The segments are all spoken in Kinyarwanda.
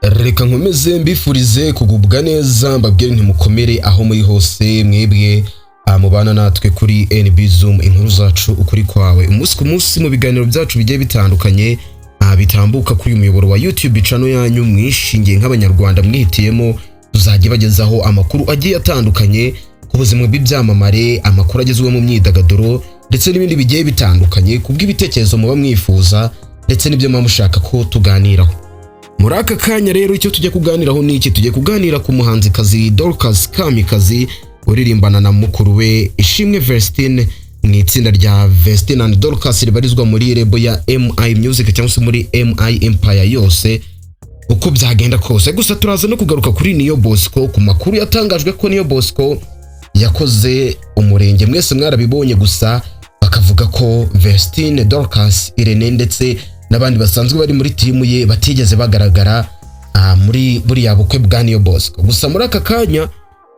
Reka nkomeze mbifurize kugubwa neza, mbabwire ntimukomere aho muri hose, mwebwe mubana natwe kuri NB Zoom, inkuru zacu, ukuri kwawe, umunsi ku munsi mu biganiro byacu bigiye bitandukanye bitambuka kuri uyu muyoboro wa YouTube channel yanyu mwishingiye nk'Abanyarwanda mwihitiyemo. Tuzajya bagezaho amakuru agiye atandukanye ku buzima bw'ibyamamare, amakuru agezweho mu myidagaduro ndetse n'ibindi bigiye bitandukanye, ku bw'ibitekerezo muba mwifuza ndetse n'ibyo muba mushaka ko tuganiraho. Muri aka kanya rero, icyo tujya kuganiraho ni iki? Tujya kuganira ku muhanzikazi Dorcas Kamikazi uririmbana na mukuru we Ishimwe Vestine mu itsinda rya Vestine and Dorcas ribarizwa muri label ya MI Music cyangwa se muri MI Empire yose uko byagenda kose. Gusa turaza no kugaruka kuri Niyo Bosco, ku makuru yatangajwe ko Niyo Bosco yakoze umurenge, mwese mwarabibonye. Gusa bakavuga ko Vestine, Dorcas, Irene ndetse n'abandi basanzwe bari muri team ye batigeze bagaragara muri buriya bukwe bwa Niyo Bosco. Gusa muri aka kanya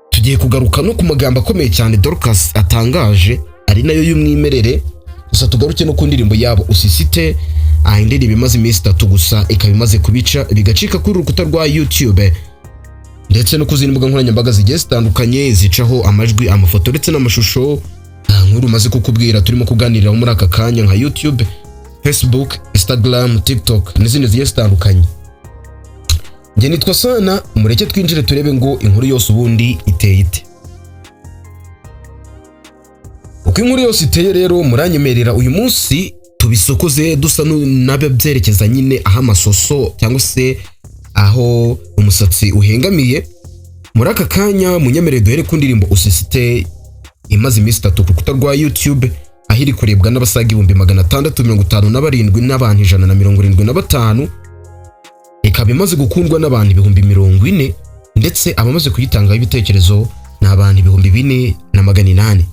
tugiye kugaruka no ku magambo akomeye cyane Dorcas atangaje, ari nayo y'umwimerere. Gusa tugaruke no ku ndirimbo yabo Usisite, indirimbo imaze iminsi 3 gusa ikaba imaze kubica bigacika kuri urukuta rwa YouTube ndetse no ku zindi mbuga nkoranyambaga zigiye zitandukanye zicaho amajwi, amafoto ndetse n'amashusho. Nkuru maze kukubwira turimo kuganiriraho muri aka kanya nka YouTube, Facebook, Instagram, TikTok n'izindi zigiye zitandukanye. Njye nitwa Sana, mureke twinjire turebe ngo inkuru yose ubundi iteye ite. Uko inkuru yose iteye rero, muranyemerera uyu munsi tubisokoze dusa n'ababyerekeza nyine aho amasoso cyangwa se aho umusatsi uhengamiye. Muri aka kanya munyemerere duhere ku ndirimbo Usisite imaze iminsi 3 ku rukuta rwa YouTube, aho iri kurebwa n'abasaga 657,000 n'abantu 175, ikaba imaze gukundwa n'abantu 40,000, ndetse abamaze kuyitangaho ibitekerezo ni abantu 4800.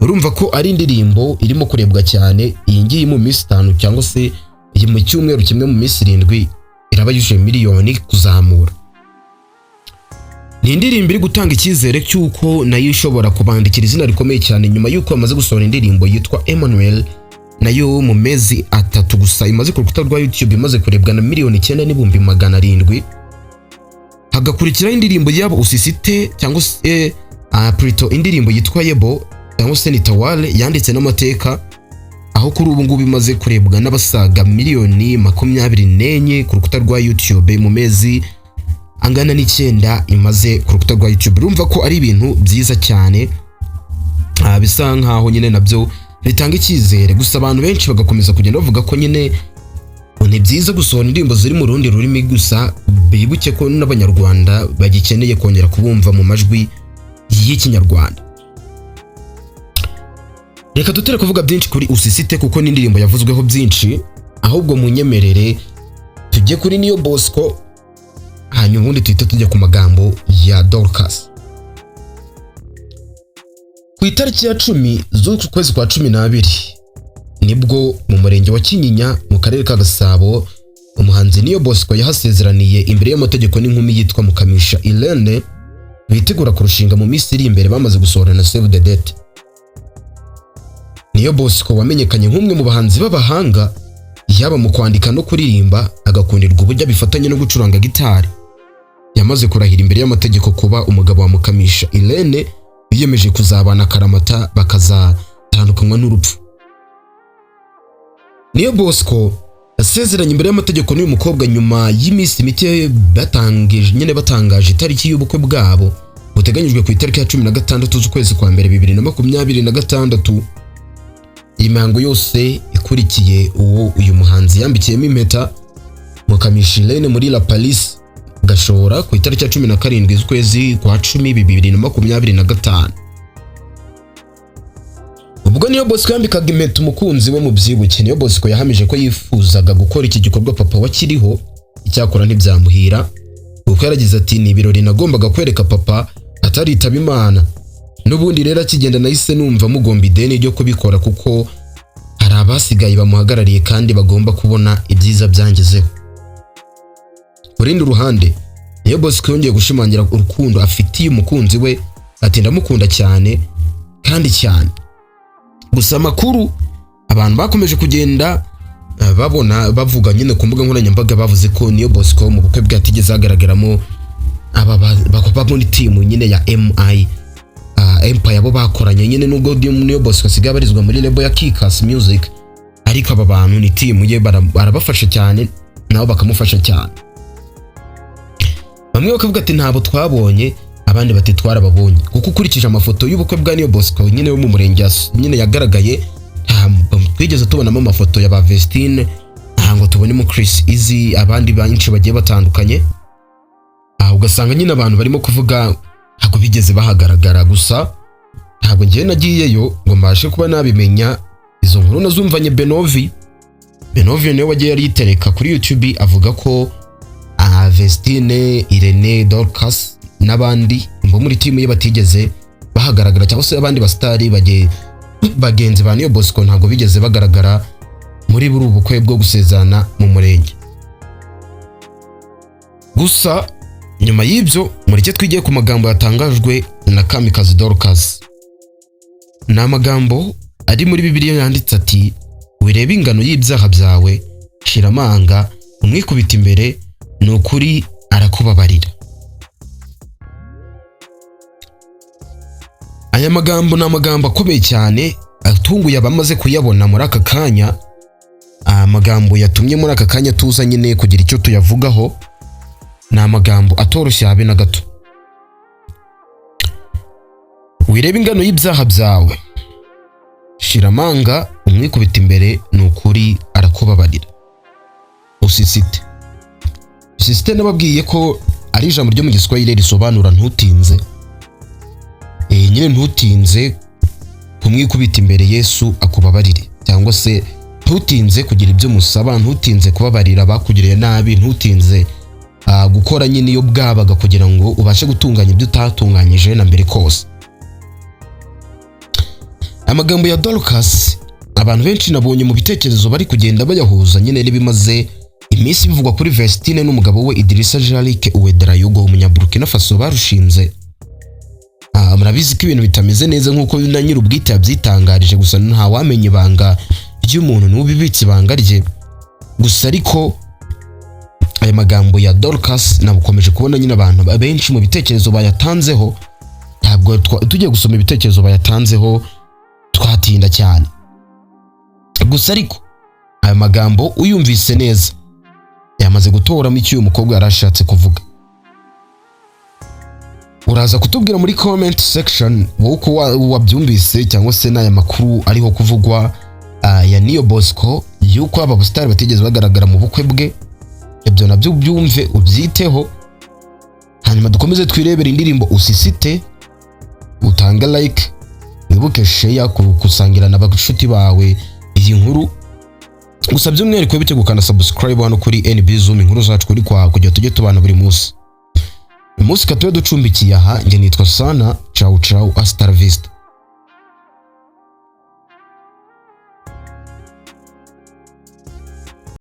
Urumva ko ari indirimbo irimo kurebwa cyane. Iyi ngiyi mu minsi 5 cyangwa se iyi mu cyumweru kimwe, mu minsi 7, iraba yujuje miliyoni kuzamura. Ni indirimbo iri gutanga icyizere cy'uko nayo ishobora kubandikira izina rikomeye cyane, nyuma y'uko bamaze gusohora indirimbo yitwa Emmanuel, nayo mu mezi 3 gusa imaze ku rukuta rwa YouTube imaze kurebwa na 9,700,000. Hagakurikiraho indirimbo yabo Usisite cyangwa se plutôt indirimbo yitwa Yebo cyangwa se Nitawale yanditse n'amateka, aho kuri ubu ngubu imaze kurebwa n'abasaga miliyoni 24 ku rukuta rwa YouTube mu mezi angana n'9 imaze ku rukuta rwa YouTube. Urumva ko ari ibintu byiza cyane, bisa nkaho nyine nabyo bitanga icyizere. Gusa abantu benshi bagakomeza kugenda bavuga ko nyine ni byiza gusohora indirimbo ziri mu rundi rurimi, gusa bibuke ko n'Abanyarwanda bagikeneye kongera kubumva mu majwi y'Ikinyarwanda. Reka tutere kuvuga byinshi kuri Usisite kuko ni indirimbo yavuzweho byinshi, ahubwo munyemerere tujye kuri Niyo Bosco, hanyuma ubundi tuhite tujya ku magambo ya Dorcas. Ku itariki ya 10 z'uku kwezi kwa 12 nibwo mu murenge wa Kinyinya mu karere ka Gasabo umuhanzi Niyo Bosco yahasezeraniye imbere y'amategeko n'inkumi yitwa Mukamisha Irene, bitegura kurushinga mu minsi iri imbere, bamaze gusohora na save the date. Niyo Bosco wamenyekanye nk'umwe mu bahanzi b'abahanga yaba mu kwandika no kuririmba, agakundirwa uburyo abifatanya no gucuranga gitari, yamaze kurahira imbere y'amategeko kuba umugabo wa Mukamisha Irene, biyemeje kuzabana akaramata bakazatandukanywa n'urupfu. Niyo Bosco yasezeranye imbere y'amategeko n'uyu mukobwa nyuma y'iminsi mike batangije nyine batangaje itariki y'ubukwe bwabo buteganyijwe ku itariki ya 16 z'ukwezi kwa mbere 2026. Iyi mihango yose ikurikiye uwo uyu muhanzi yambikiyemo impeta Mukamisha Irene muri La Paris Gashora ku itariki ya 17 z'ukwezi kwa 10 2025. Ubwo Niyo Bosco yambikaga impeta umukunzi we, mu byibuke, Niyo Bosco yahamije ko yifuzaga gukora iki gikorwa papa wakiriho, icyakora ntibyamuhira, kuko yaragize ati: "Ni ibirori nagombaga kwereka papa ataritaba Imana. N'ubundi rero akigenda nahise numva mugomba ideni ryo kubikora, kuko hari abasigaye bamuhagarariye kandi bagomba kubona ibyiza byangezeho." Ku rundi ruhande, Niyo Bosco yongeye gushimangira urukundo afitiye umukunzi we, ati: "Ndamukunda cyane kandi cyane." Gusa amakuru abantu bakomeje kugenda Babona bavuga nyine ku mbuga nkoranyambaga, bavuze ko Niyo Bosco mu bukwe bwe hatigeze hagaragaramo aba ba muri team nyine ya MI Empire bo bakoranye nyine. Nubwo Niyo Bosco asigaye abarizwa muri label ya Kikac Music, ariko aba bantu ni team ye, barabafasha cyane, nabo bakamufasha cyane. Bamwe bakavuga ati ntabwo twabonye, abandi bati twarababonye, kuko ukurikije amafoto y'ubukwe bwa Niyo Bosco nyine wo mu murenge nyine yagaragaye, ntabwo twigeze tubonamo amafoto ya ba Vestine, ntabwo tubonemo Chris Easy, abandi benshi bagiye batandukanye. Aha ugasanga nyine abantu barimo kuvuga ntabwo bigeze bahagaragara. Gusa ntabwo ngiye nagiyeyo ngo mbashe kuba nabimenya. Izo nkuru nazumvanye Benovi. Benovi niwe wagiye aritereka kuri YouTube, avuga ko aha Vestine, Irene, Dorcas n'abandi bo muri team ye batigeze bahagaragara, cyangwa se abandi basitari bagenzi ba Niyo Bosco ntabwo bigeze bagaragara muri buri bukwe bwo gusezerana mu murenge. Gusa nyuma y'ibyo, mureke twigiye ku magambo yatangajwe na Kamikazi Dorcas. Ni amagambo ari muri Bibiliya yanditse ati: "Wirebe ingano y'ibyaha byawe, shira amanga umwikubita imbere, ni ukuri arakubabarira." Aya magambo ni amagambo akomeye cyane, atunguye abamaze kuyabona muri aka kanya. Amagambo yatumye muri aka kanya tuza nyine kugira icyo tuyavugaho. Ni amagambo atoroshye habe na gato. Wirebe ingano y'ibyaha byawe, shira amanga umwikubita imbere, ni ukuri arakubabarira. Usisite, usisite nababwiye ko ari ijambo ryo mu Giswahili risobanura ntutinze. Nyine ntutinze kumwikubita imbere Yesu akubabarire, cyangwa se ntutinze kugira ibyo musaba, ntutinze kubabarira abakugiriye nabi, ntutinze gukora nyine iyo bwabaga kugira ngo ubashe gutunganya ibyo utatunganyije na mbere kose. Amagambo ya Dorcas abantu benshi nabonye mu bitekerezo bari kugenda bayahuza nyine n'ibimaze iminsi bivugwa kuri Vestine n'umugabo we Idrissa Jalick Ouedraogo, umunyaburkina Faso barushinze. Murabizi ko ibintu bitameze neza nk'uko na nyir'ubwite yabyitangarije, gusa ntawamenya ibanga ry'umuntu n'ubibitse ibanga rye. Gusa ariko aya magambo ya Dorcas nabukomeje kubona nyine abantu benshi mu bitekerezo bayatanzeho. Ntabwo tugiye gusoma ibitekerezo bayatanzeho twatinda cyane. Gusa ariko aya magambo uyumvise neza yamaze gutoramo icyo uyu mukobwa yari ashatse kuvuga. Uraza kutubwira muri comment section wowe uko wabyumvise, cyangwa se n'aya makuru ariho kuvugwa ya Niyo Bosco, yuko aba basitari batigeze bagaragara mu bukwe bwe. Ibyo nabyo ubyumve, ubyiteho, hanyuma dukomeze twirebere indirimbo Usisite. Utange like, wibuke share, gusangira na bashuti bawe iyi nkuru. Gusa by'umwihariko wibuke gukanda subscribe hano kuri NB Zoom, inkuru zacu kuri kwa kugira tujye tubana buri munsi. Uyu munsi katube ducumbikiye aha. Njye nitwa Sana. Ciao ciao, hasta la vista.